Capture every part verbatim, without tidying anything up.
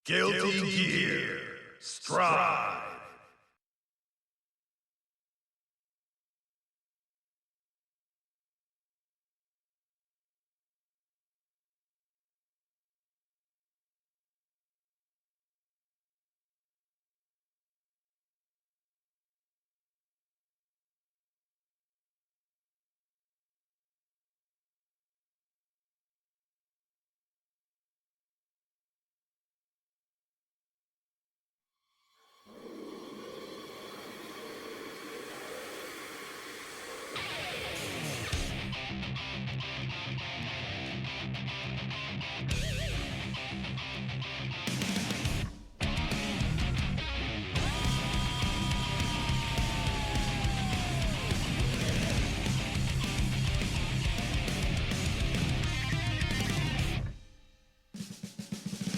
Guilty Gear Strive.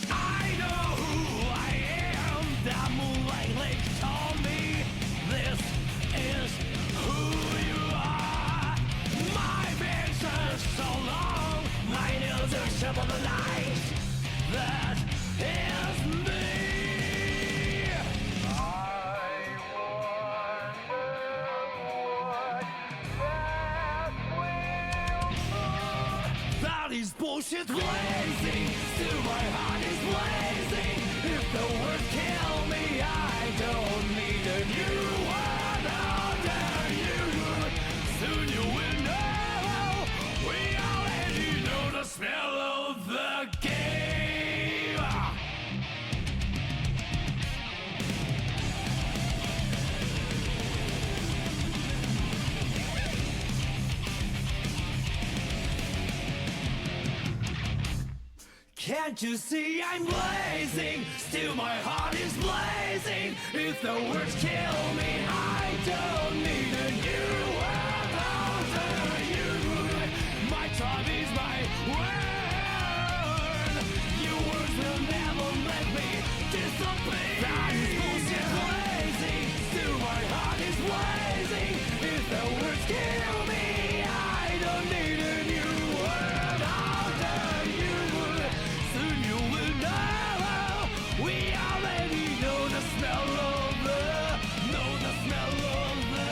I know who I am. The moonlight lake told me this is who you are. My veins are so long, my nails are sharp on the light. That is me. I wonder what that is bullshit blazing, still my heart is blazing. If the words kill me, I don't need a new one. How dare you? Soon you will know. We already know the smell of the game. Can't you see I'm blazing? Still my heart is blazing. If the words kill me, I don't need a new world. How dare you? My tribe is my world. Your words will never let me disappear. That is bullshit blazing. Still my heart is blazing. If the words kill me, I don't need a new world. How dare you? Soon you will know. We already know the smell of the, know the smell of the,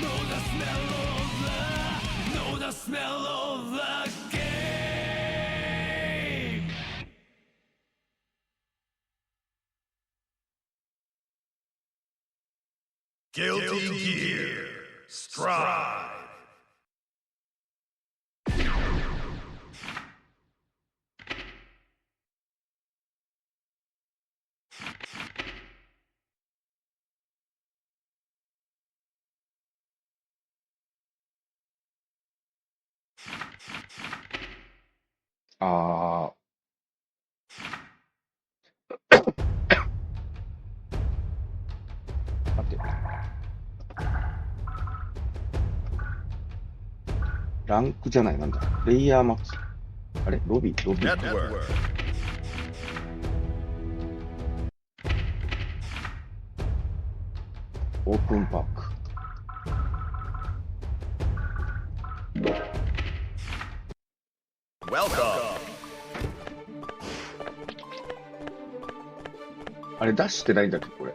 know the smell of the, know the smell of the game. Guilty Gear Strive. Ah. Aspetta. Rankじゃない、なんだ。プレイヤーマッチ。あれ、ロビー、ロビー。Network. Open pack. Welcome. あれ、出してないんだっけ、これ。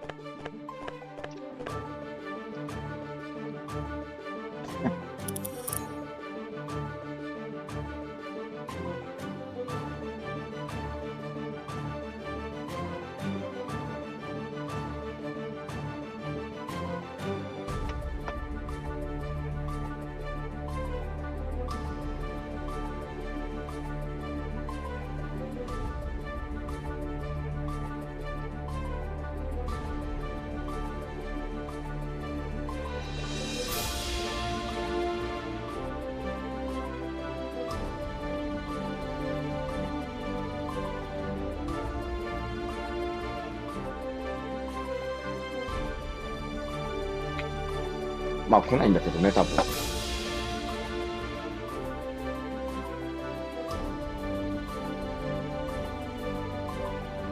まあ来ないんだけどね、多分。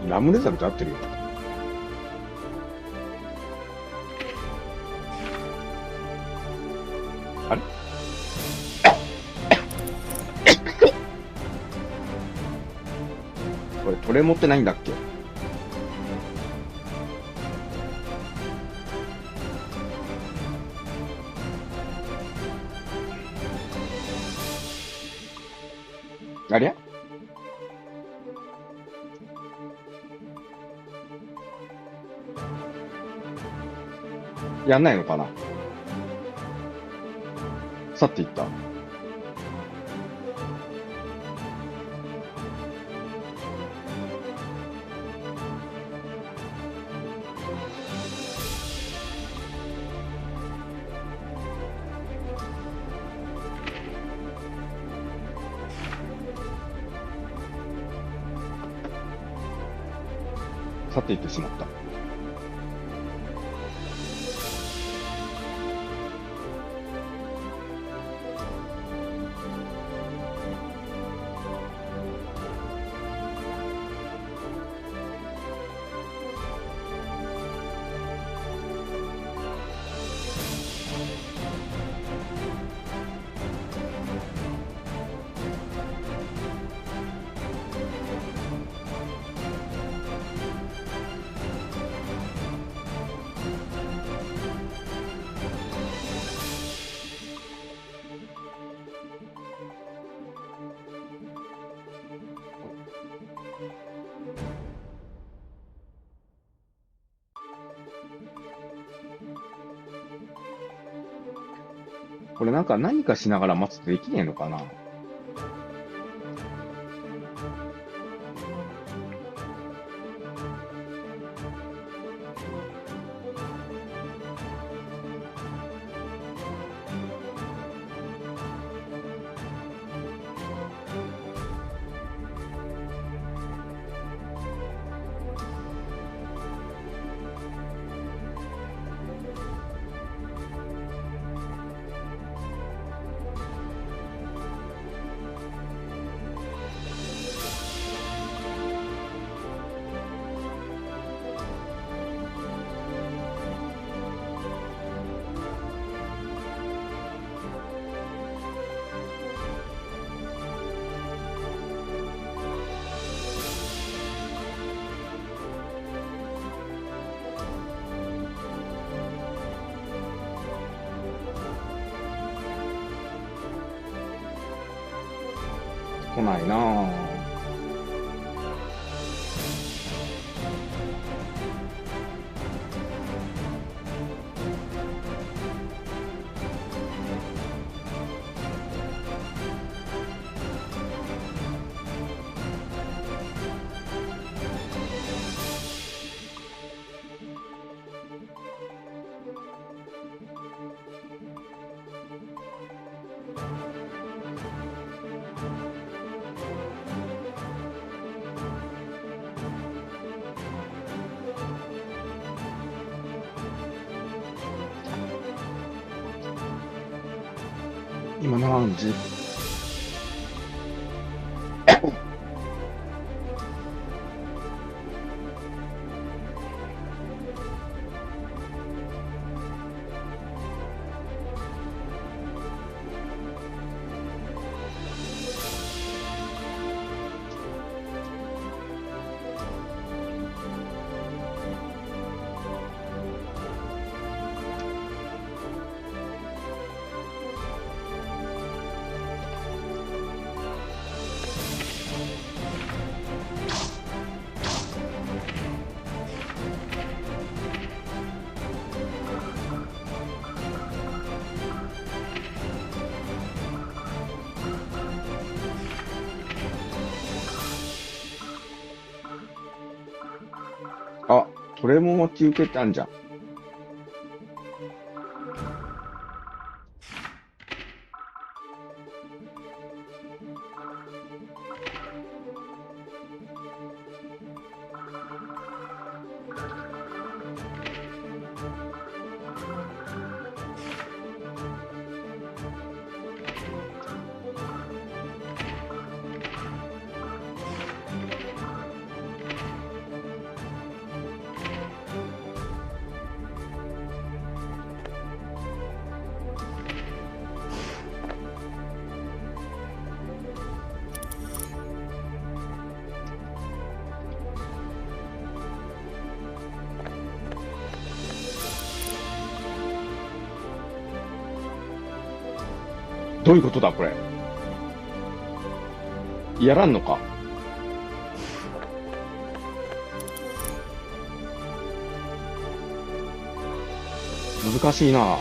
ラムレザルと合ってるよ。 あれ？これトレ持ってないんだっけ？ ありゃ？ やんないのかな？去っていった。 去っていってしまった。 これなんか何かしながら待つとできねえのかな？ 来ないなあ。 今何時？ ここれも待ち受けたんじゃ。どういうことだ、これ。やらんのか。難しいな。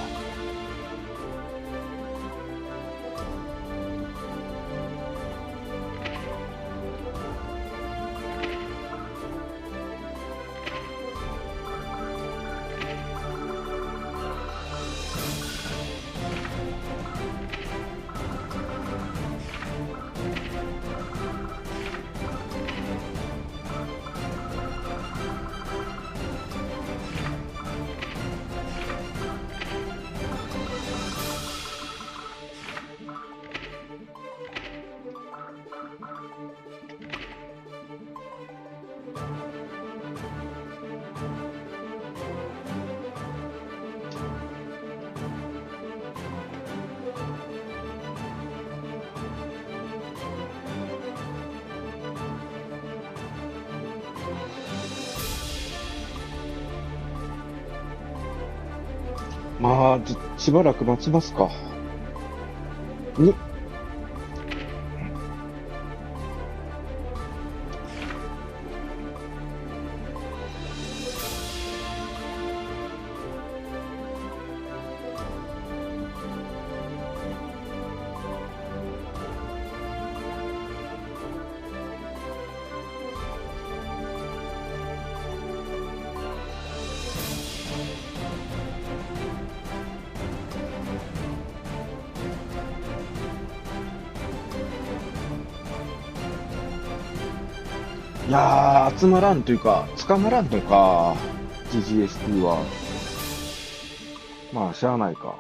まあ、ち、しばらく待ちますか。に、いやー、集まらんというか、捕まらんのか、ジージーエスティーは。まあ、しゃあないか。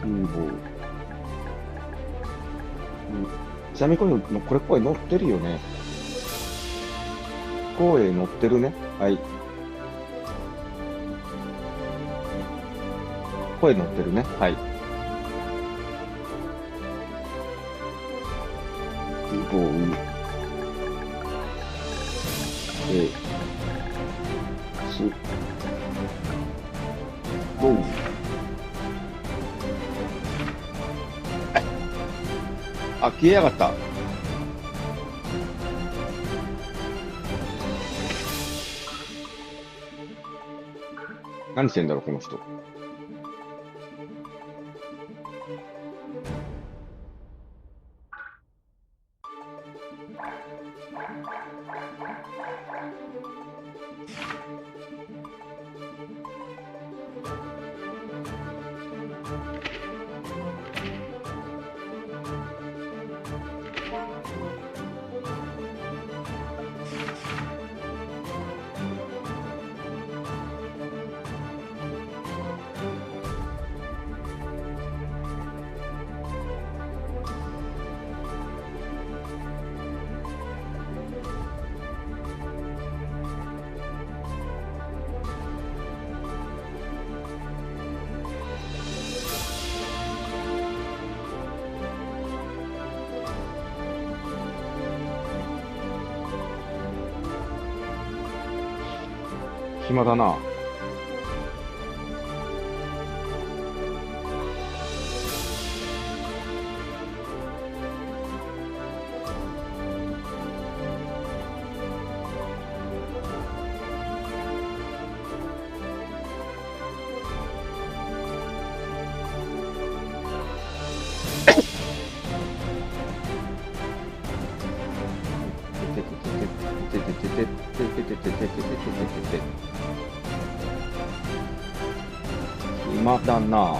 うん、ちなみにこれ、これ声載ってるよね。声載ってるね。はい。声載ってるね。はい。ボーイ。えー、す、ボーイ。あ、消えやがった。何してんだろう、この人。暇だな。暇だな。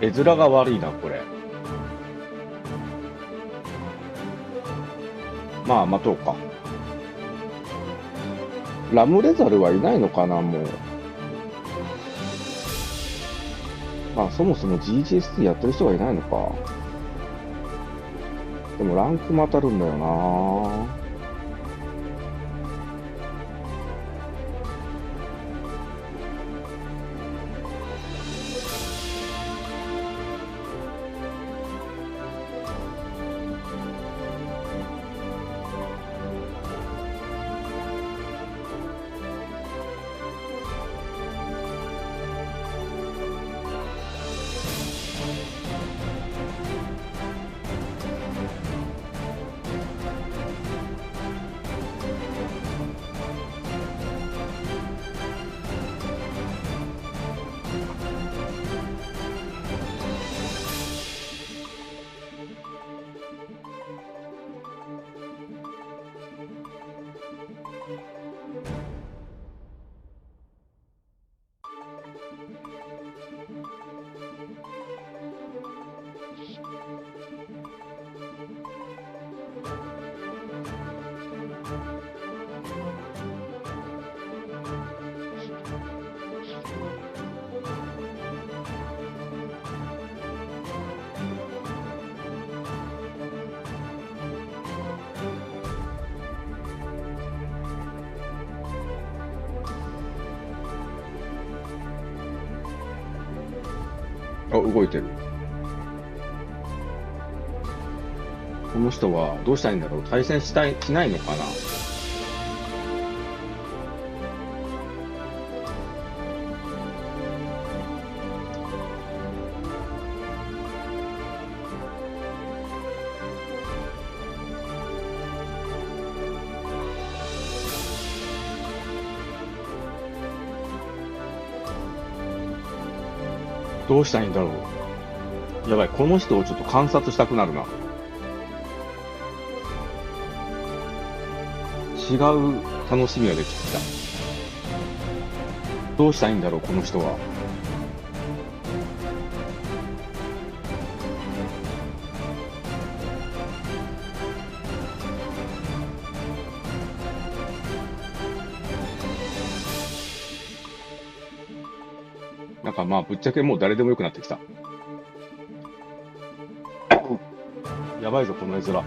画面が悪いな、これ。まあ、待とうか。ラムレザルはいないのかな、もう。まあ、そもそも ジージーエスティー やってる人がいないのか。でも、ランクも当たるんだよな。あ、動いてる。この人はどうしたいんだろう？対戦したい、しないのかな？どうしたいんだろう。やばい、この人をちょっと観察したくなるな。違う楽しみが出てきた。どうしたいんだろう、この人は。なんかまあ、ぶっちゃけもう誰でもよくなってきた。やばいぞ、この絵面。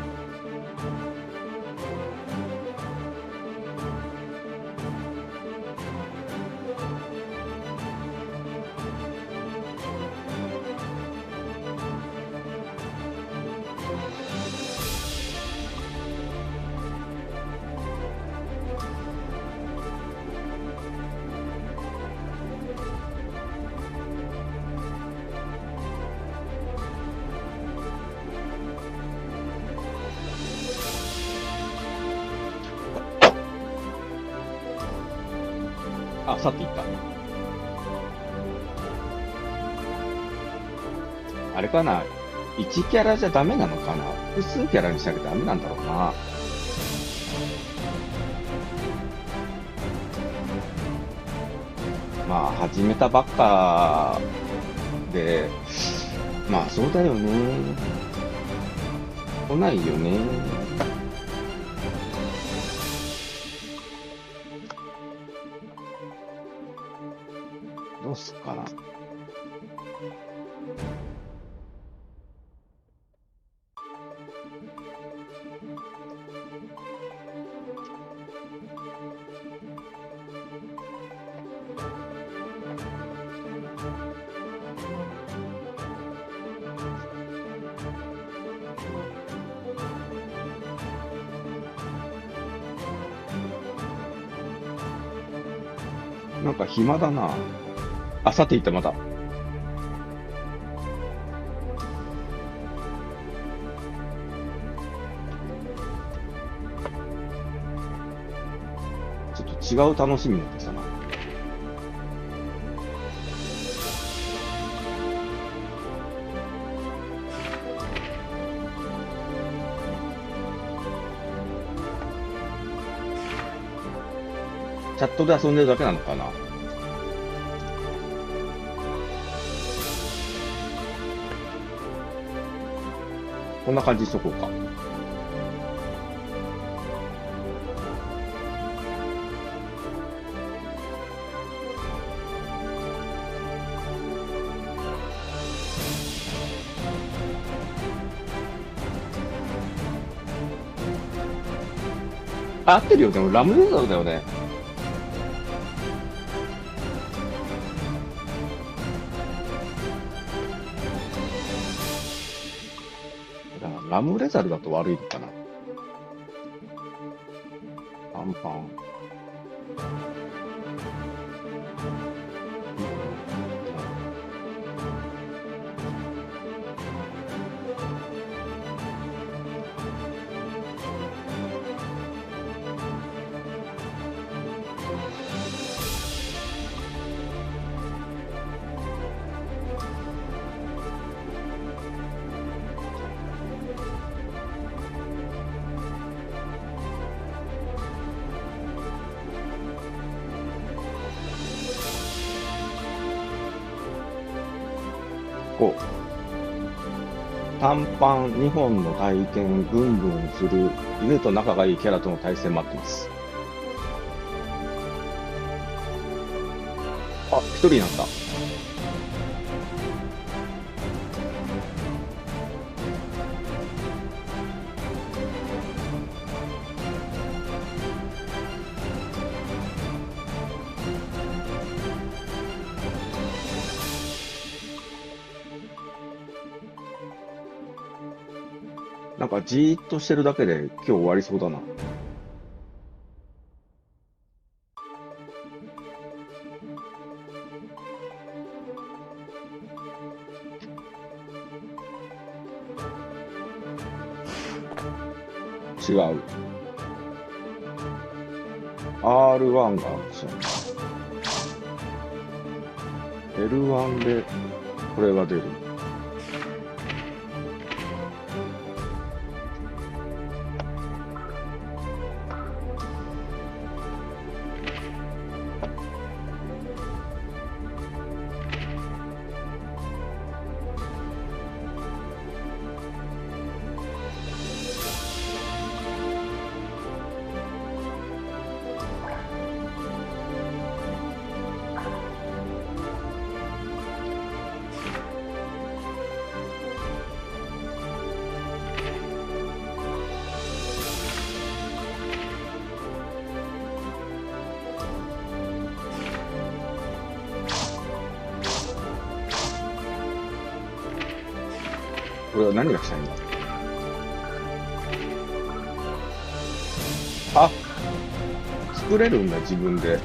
あ、去っていった。あれかな？一キャラじゃダメなのかな？複数キャラにしなきゃダメなんだろうな。まあ、始めたばっかで、まあ、そうだよね。来ないよね。どうすっかな。なんか暇だな。あ、去っていった、また。ちょっと違う楽しみになってきたな。チャットで遊んでるだけなのかな。こんな感じにしとこうか。合ってるよ、でもラムレイザーだよね。だからラムレザルだと悪いのかな。短パン。五、短パン、二本の体験、ブンブンする、犬と仲がいいキャラとの対戦待ってます。あ、一人になった。なんかじーっとしてるだけで今日終わりそうだな。違う。アールワンがあるんですよ。エルワンでこれが出る。これは何がしたいんだ？あ、作れるんだ、自分で。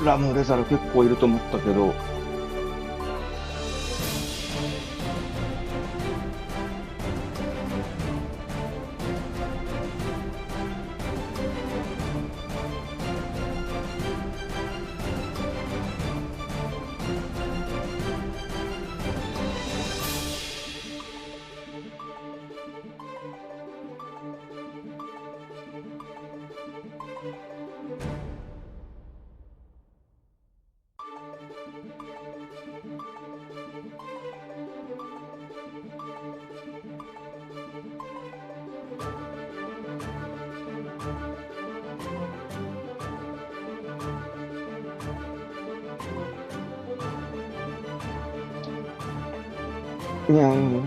ラムレザル結構いると思ったけど、にゃん。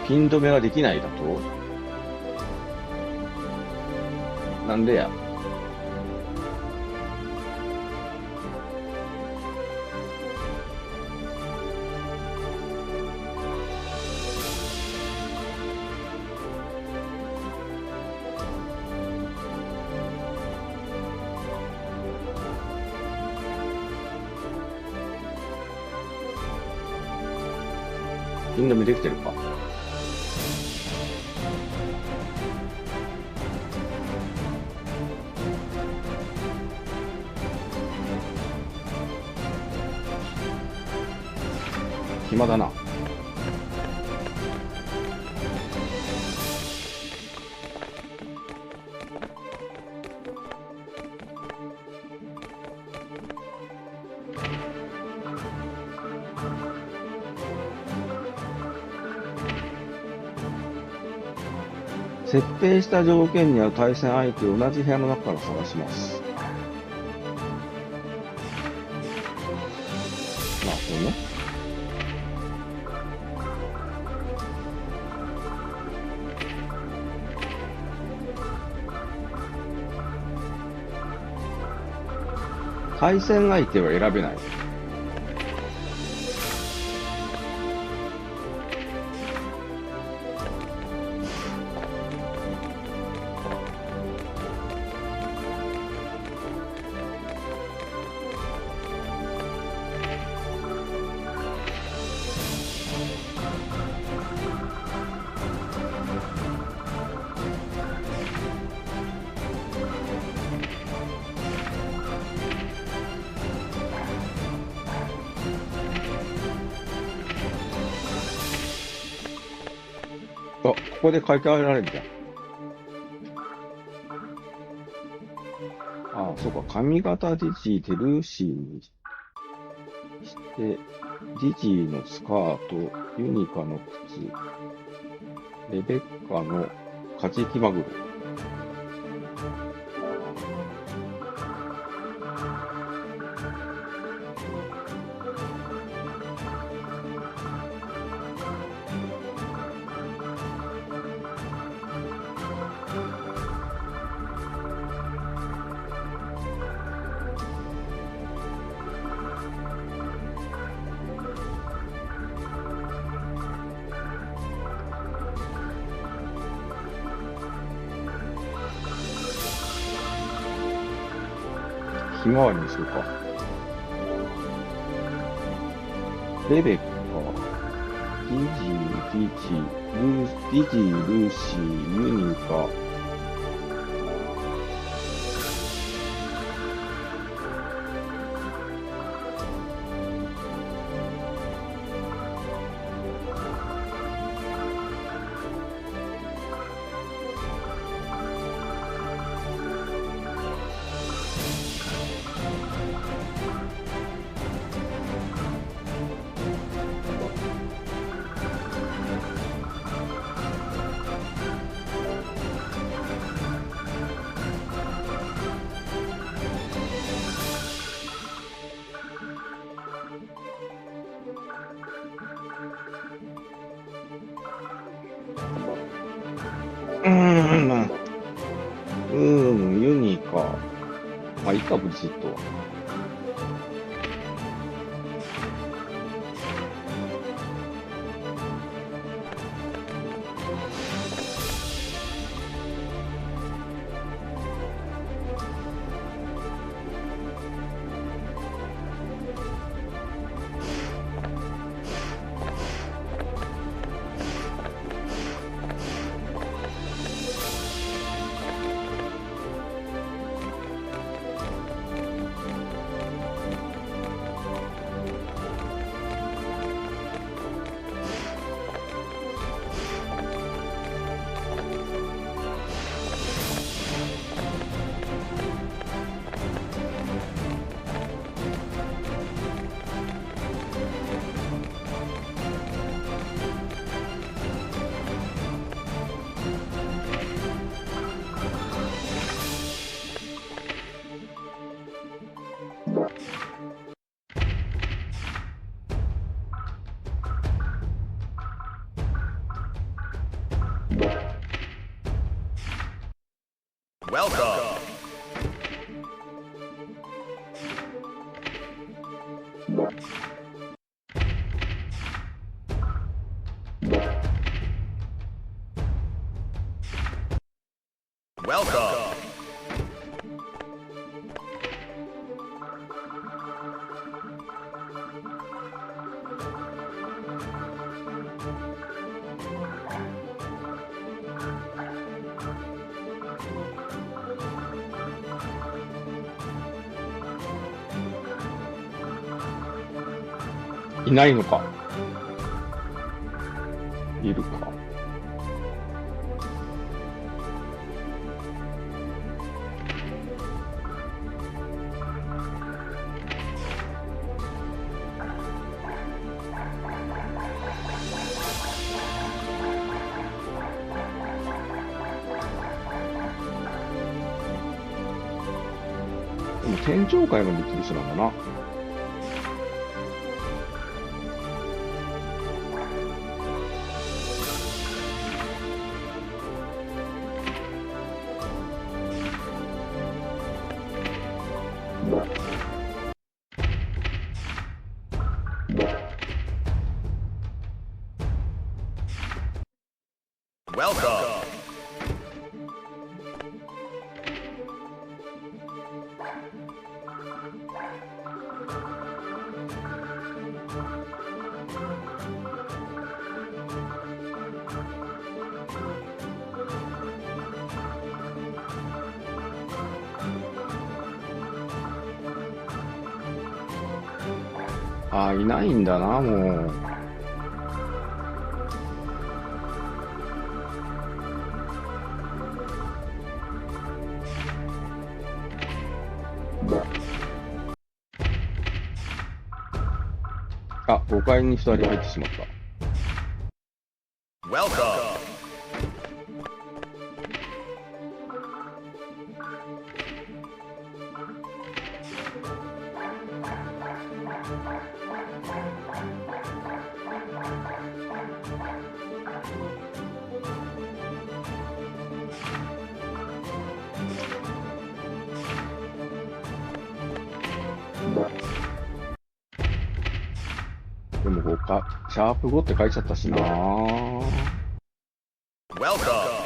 ピン止めはできないだと？なんでや？みんな見できてるか？暇だな。設定した条件に合う対戦相手を同じ部屋の中から探します。なるほどね。対戦相手は選べない。あ、ここで書き換えられるじゃん。ああ、そうか。上方ディジー、テルーシーにして、ディジーのスカート、ユニカの靴、レベッカのカジキマグロ。Simone, stu quì. Bebè quì. Digi, Digi, Lu-, Digi, Lucy, Unico. Mm, mm, Unico. Ma i capi zittu. Welcome. Welcome. Iないのか。いるか。でも天上界まで行ってる人なんだな。Welcome.ああ、いないんだな、もう。あ、五階に二人入ってしまった。Welcome. でもこうか、シャープ五って書いちゃったしな。Welcome.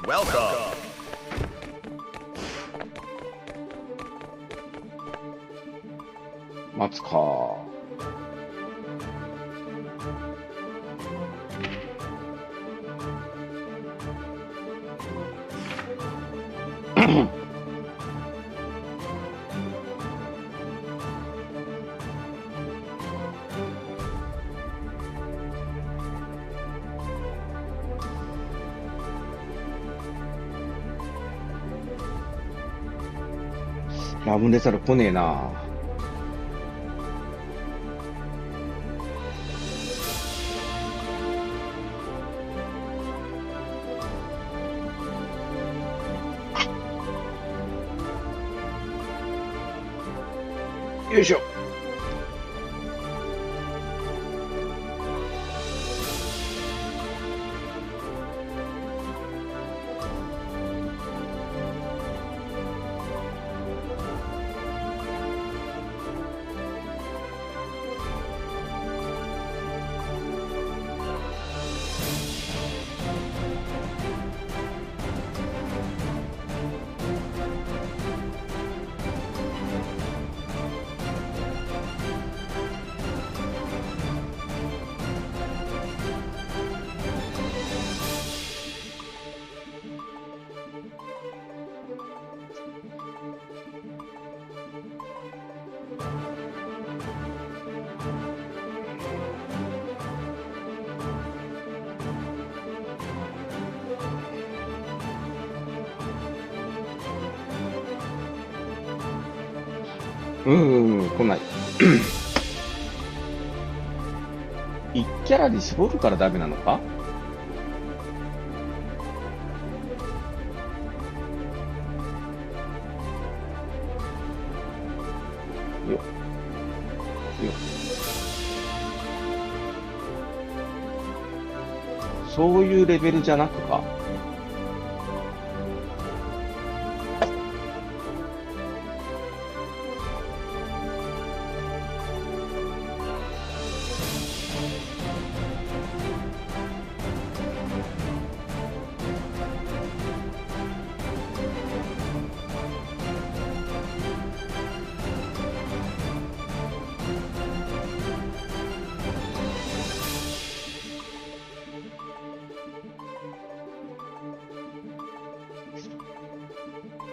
Welcome. 待つか。ラムレサル来ねえな。よいしょ。うーん、来ない。一キャラで絞るからダメなのか？よ。よ。そういうレベルじゃなくか。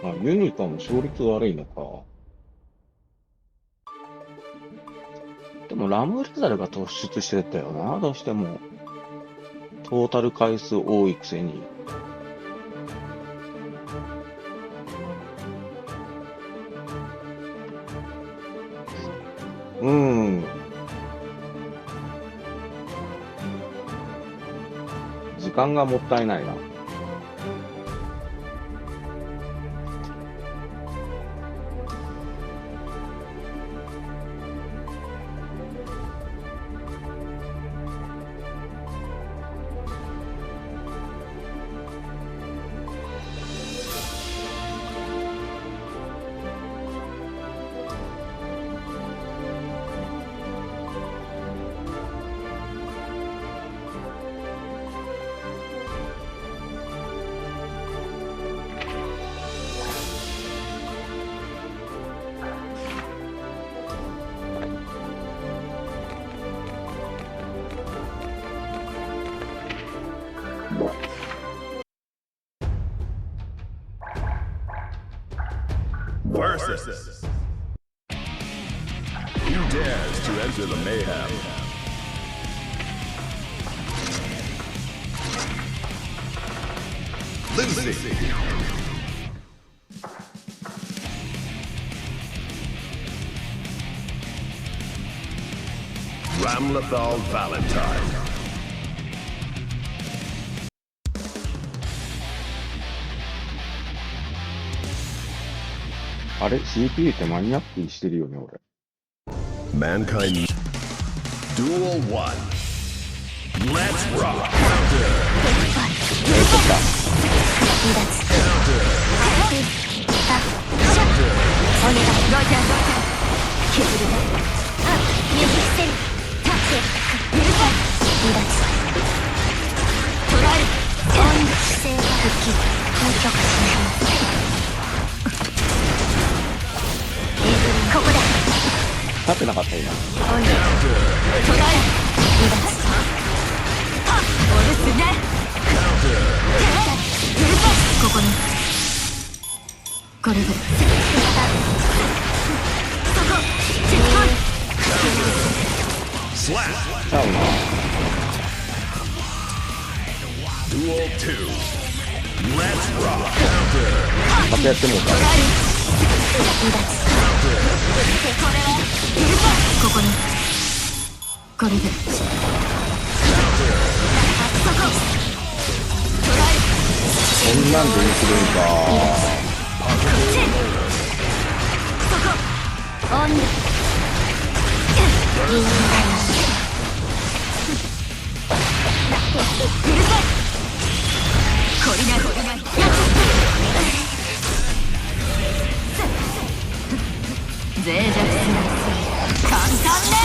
あ、ユニコも勝率悪いのか。でもラムレサルが突出してたよな、どうしても。トータル回数多いくせに。うん。時間がもったいないな。Versus. Who dares to enter the mayhem? Losing. Ramlethal Valentine. あれ、シーピーユー ってマニアックにしてるよね、俺。Mankind. Duel one. Let's rock. Counter. Counter. Counter. 許可しない。ここだ。立ってなかった今。鬼。捕らえ。離脱。はっ。お留守ね。ここに。これで。そこ。ちっこい。Slap! ちゃうな。Duel two. Let's rock! またやってもうた。ここに。これで。こんなんで生きるんか。脆弱する。簡単ね。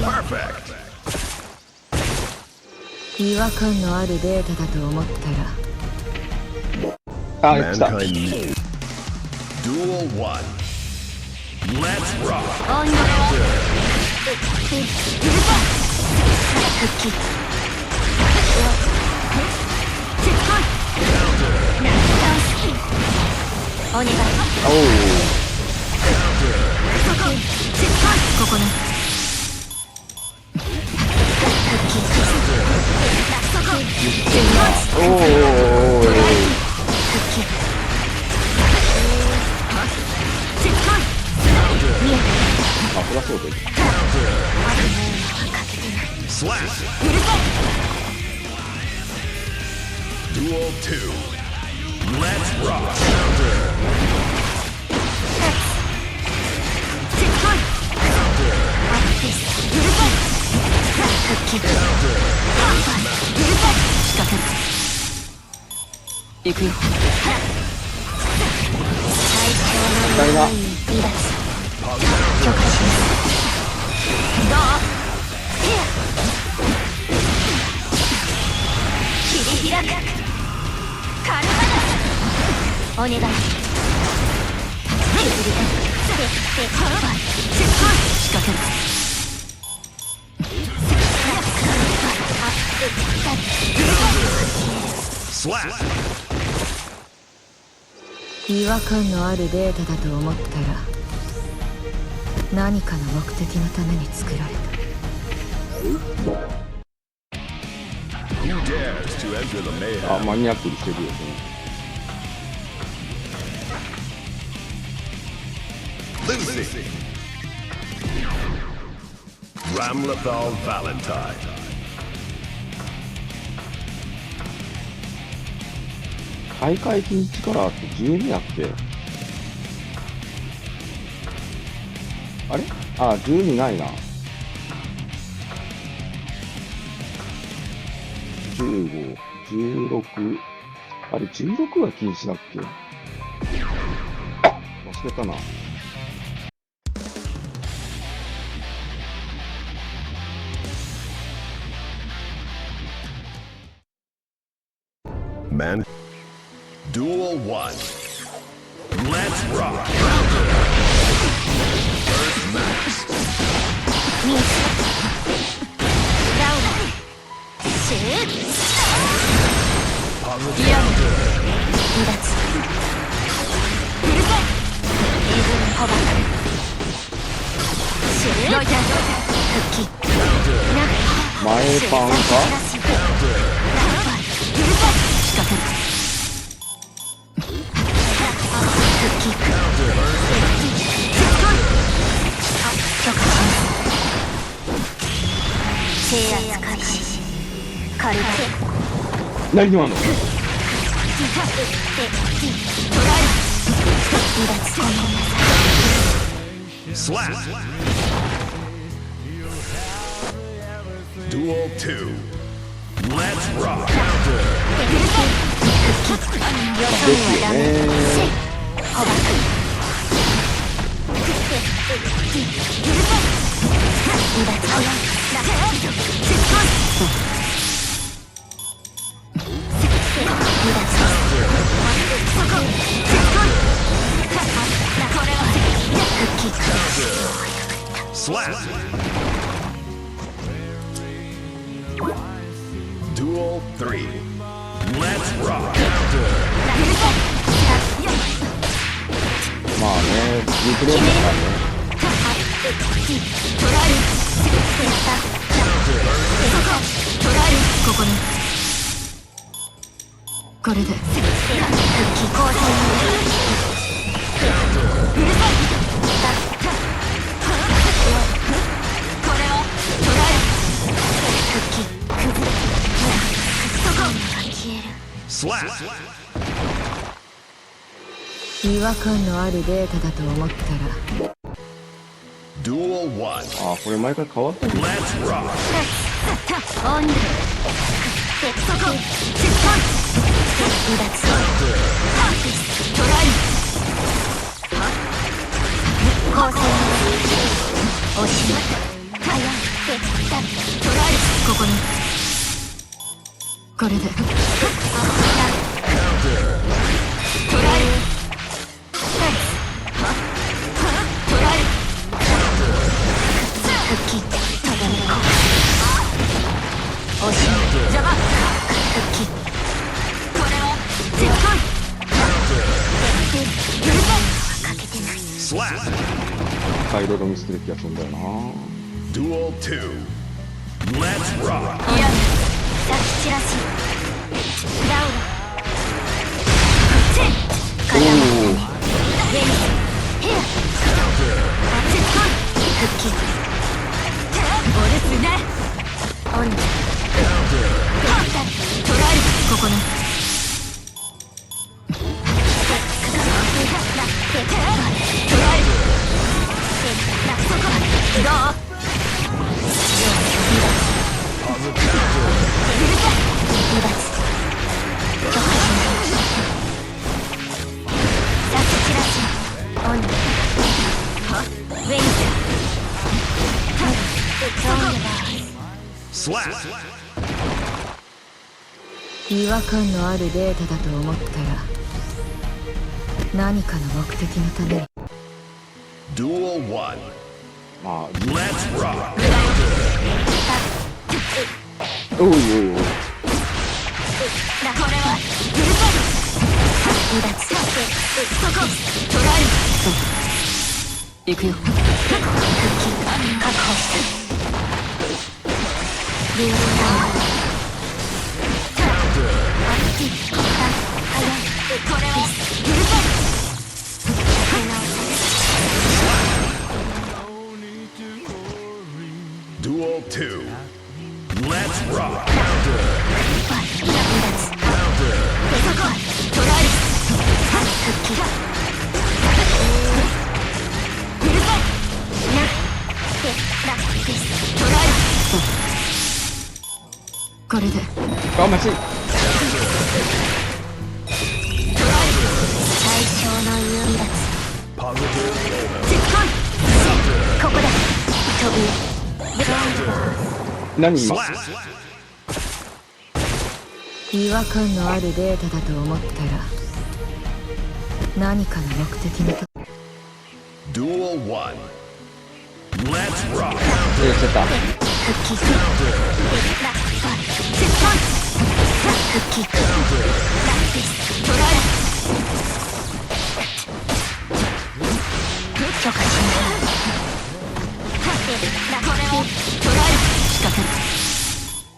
Perfect! 違和感のあるデータだと思ったら。あ、来た。 Mankind Duel one. Let's rock! 復帰。お願い。おう。ここに。 おー、おー、おー、おー。あ、そりゃそうだよ。Slap! Duel two. Let's rock! 行くよ。大変だ。許可します。どう？切り開く。カルマだ。お願い。仕掛ける。Slap! 違和感のあるデータだと思ったら、何かの目的のために作られた。Who dares to enter the mayhem? あ、マニアックにしてるよね。Losing. Ramlethal Valentine. 大会一日からって十二やっけ？あれ？あ、十二ないな。十五、十六。あれ、十六は禁止だっけ？あ、忘れたな。 Man. Duel one. Let's rock! First match. 離脱。うるさい。英語に拒まない。前パンか？うるさい。仕掛ける。 制圧開始。カルテ。何でもあんの？ Slap! Duel two. Let's rock! ですよね。Slap. Duel three. Let's rock. まあね、リプレイもあるね。 ここに。これで。 Slap. 違和感のあるデータだと思ったら。 Duel one. あ、これ毎回変わってる。 Let's rock. ここに。 これで。 Slap. 回路が見捨てる気がするんだよな。 Duel two. Let's rock. いや、さき散らし。ダウン。こっち。おー。 ここに。 Slap. 違和感のあるデータだと思ったら、何かの目的のために。 Duel one. まあ、 Let's rock. おいおいおい。 行くよ。確保した。これは。 Duel two. Let's rock. Counter. Counter. Counter. これで。あ、まずい。最小の優位脱。 Positive bonus. 突っ込ん。ここだ。飛び。何今？ Slap. 違和感のあるデータだと思ったら、何かの目的のた Duel one. Let's rock. え、来ちゃった。 許可しない。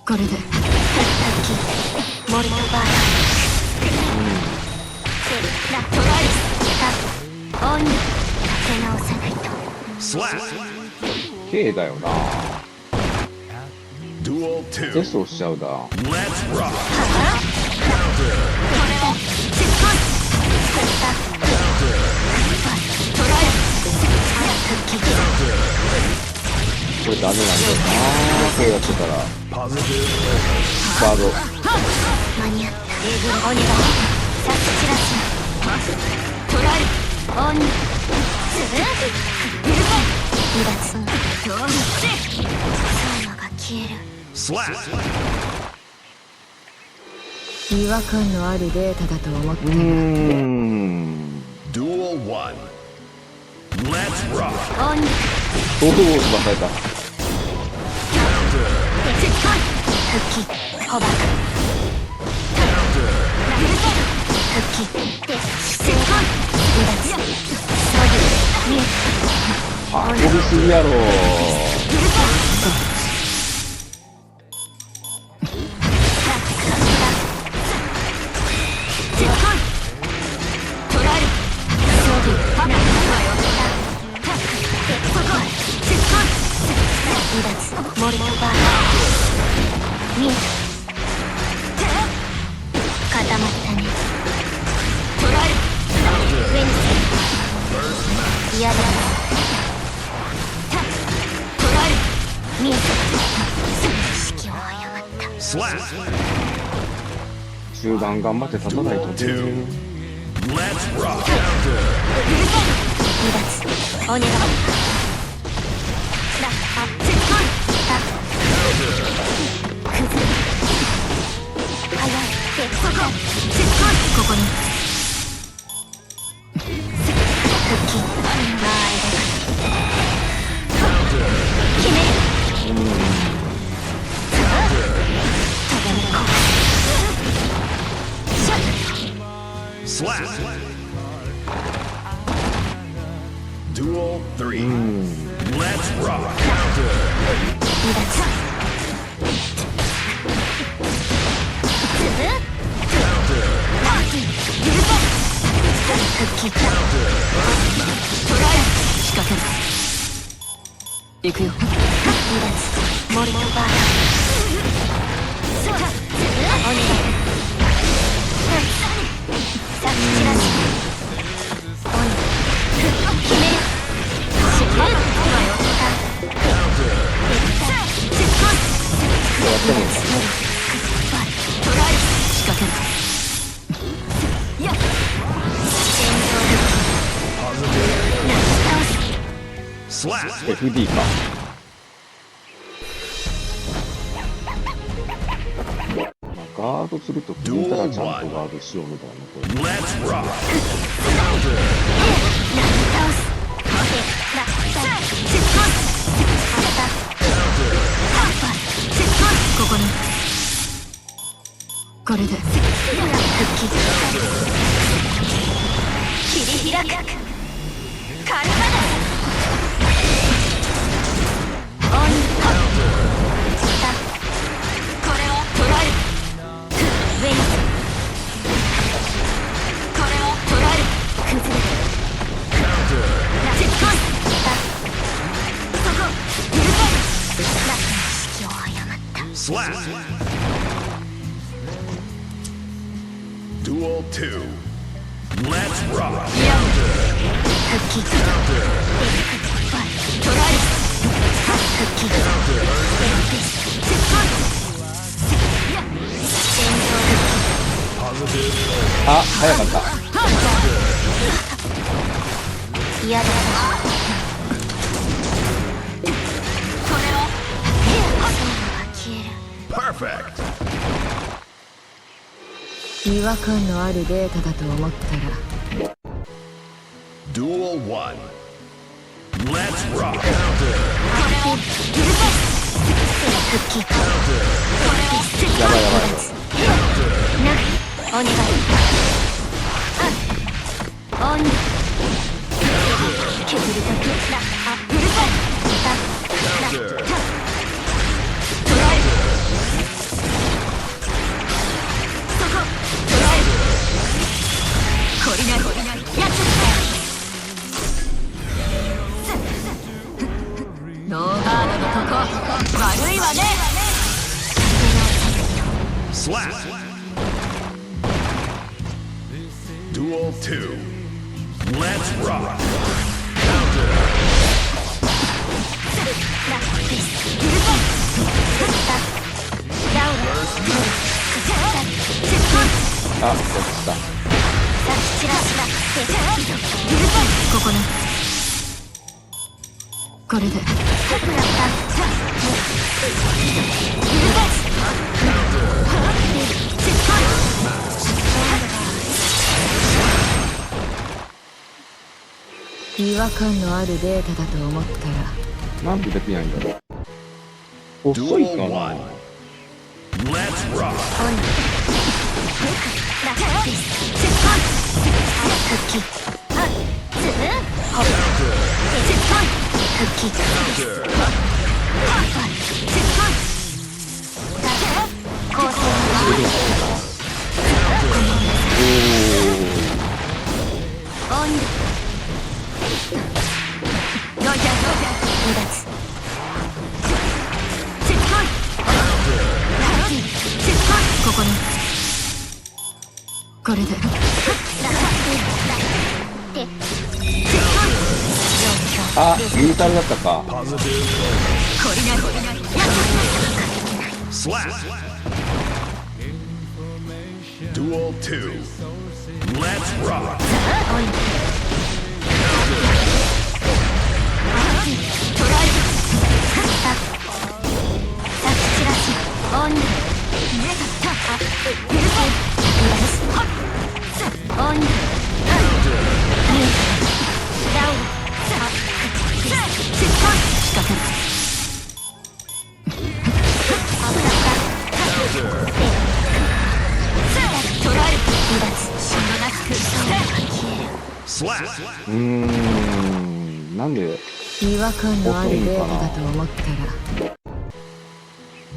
これで。 Slap. 刑だよな。 Duel two. テストしちゃうだ。 Let's rock. Counter. Counter. これダメなんだよな。こうやってたら。 Positive. バード。間に合った。 Slap. 違和感のあるデータだと思ったら。 Duel one. Oh, sbagliata. Ah, come si chiama? Slap. 中盤頑張って立たないとね。Duel two. Let's rock. 離脱。お願い。 ここに。 Slap. Duel three. Let's rock. Counter. Counter. Counter. 行くよ。離脱。森のバー。お願い。さあ、散らし。鬼。決める。死ぬ。迷った。さあ、散らし。仕掛ける。やっ。 Slap. エフディーか。まあ、ガードすると決めたらちゃんとガードしようみたいな。Let's rock. Counter. ここに。 これで。復帰。切り開く。カルマだ。オン。これは捕らえる。ウェイズ。これは捕らえる。崩れ。突っ込んだ。そこ。許せん。な、意識を誤った。Slap. Duel two. Let's rock. 復帰。捕らえる。復帰。あ、早かった。嫌だ。これは。 Perfect. 違和感のあるデータだと思ったら。Duel one. Let's rock. やばいやばい。な、お願い。 オン。削りたくな、あ、うるさい。た、た、た、捕らえる。そこ、捕らえる。懲りない、懲りない。やっちゃった。 ノーガードのとこ、悪いわね。 Slap. Duel two. Let's rock. Counter. あ、そっちだ。ここね。 これで。違和感のあるデータだと思ったら、なんでできないんだろう。 Duel one. Let's rock. Slap. Duel two. Let's rock. Slap. うーん、なんで？ 違和感のあるデータだと思ったら。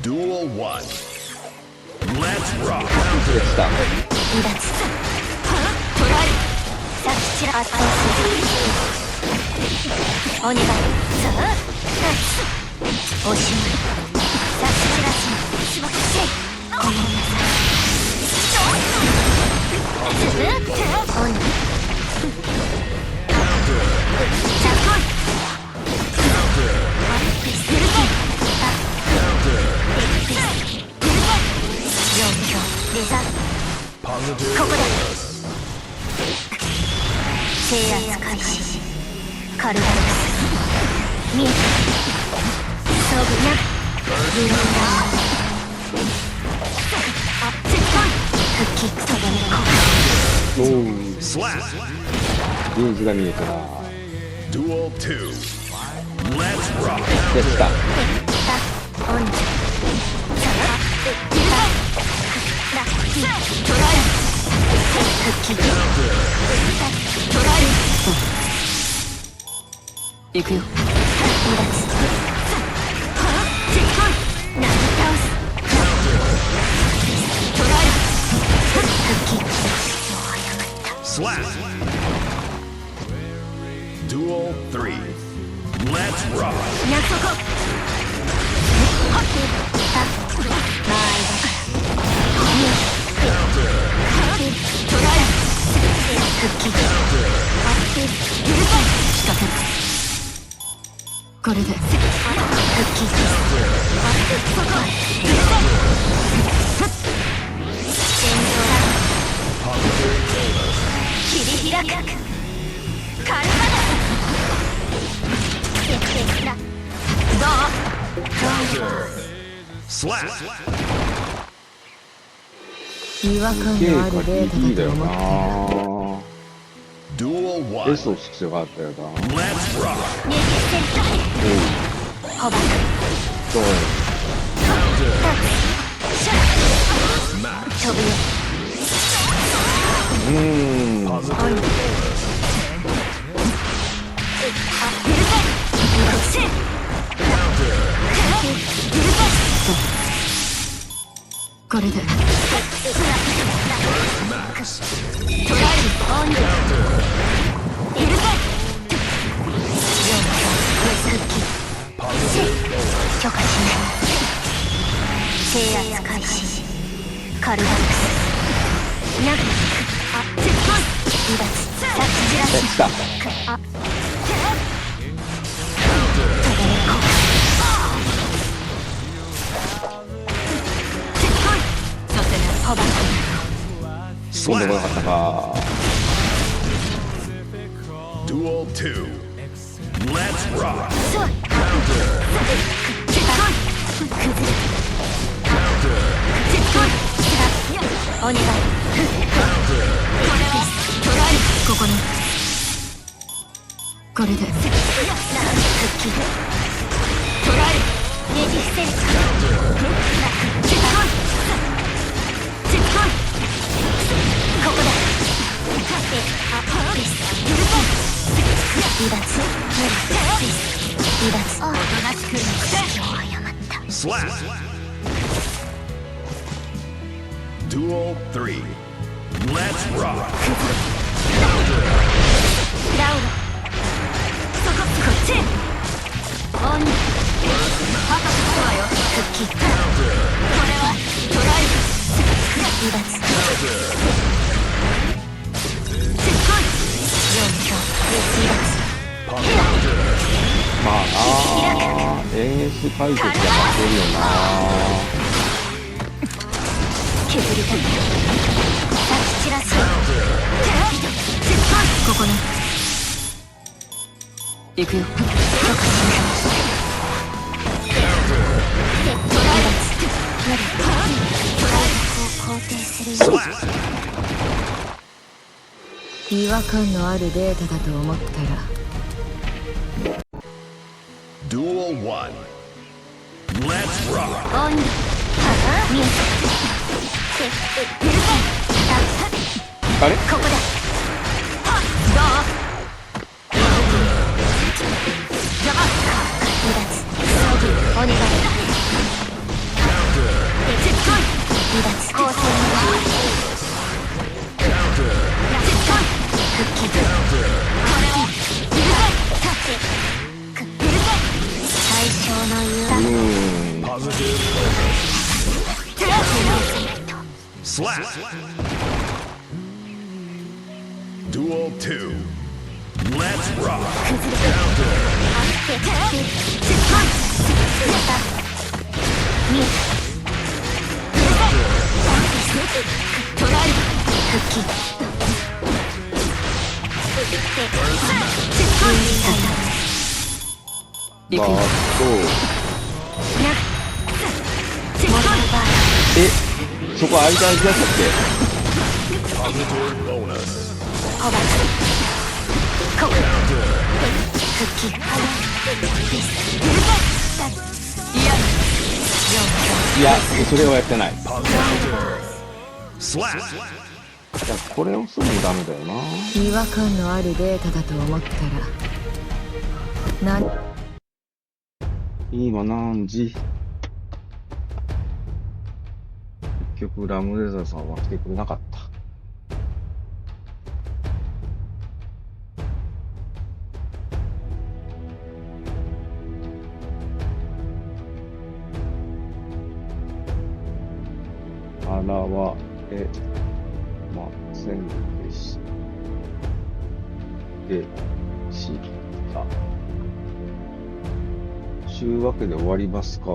Duel one. Let's rock. でした。 ここだ。制圧開始。カルバロス。見えた。装具にゃ。ブーンダー。あ、撤退。復帰。そこに来い。おう。Slap. リーチが見えたな。 Duel two. Let's rock. でした。 行くよ。 Slap. Duel three. Let's rock. 約束。はっ。あ、間合いだ。 これで。復帰。切り開く。カルバナ。どう？ Slap. 違和感のあるデータだと思ったら。 Duel one. エスを必要があったよな。 Let's rock. おう。そう。 飛ぶよ。 うーん。 これで。 許可しない。制圧開始。カルバックス。なく。あ、離脱。察知らしい。あ、今度来なかったか。 Duel two. Let's rock. Counter. お願い。 Counter. ここに。これで。復帰。捕らえる。ねじ伏せる。ここだ。離脱。無理。離脱。おとなしくして。謝った。Slap. Duel three. Let's rock. ラウド。そこ、こっち。オン。赤くすわよ。復帰。これは、トライ。離脱。すっごい。四強。離脱。まあなあ、演出解説は負けるよな。削りたい。撒き散らす。ここね。行くよ。特進。無理。肯定するよ。違和感のあるデータだと思ったら。Duel one. Let's rock. オン。見えた。あれ？ここだ。どう？離脱。お願い。離脱。光線。復帰。これは。うるせえ。最小の誘導。Slap. Duel two. Let's rock. Counter. 行くよ。バーッと。え、そこ間空いちゃったっけ？いや、それはやってない。いや、これをすぐダメだよな。違和感のあるデータだと思ったら、な、今何時？結局ラムレーザーさんは来てくれなかった。現れませんでし、でした。週明けで終わりますか。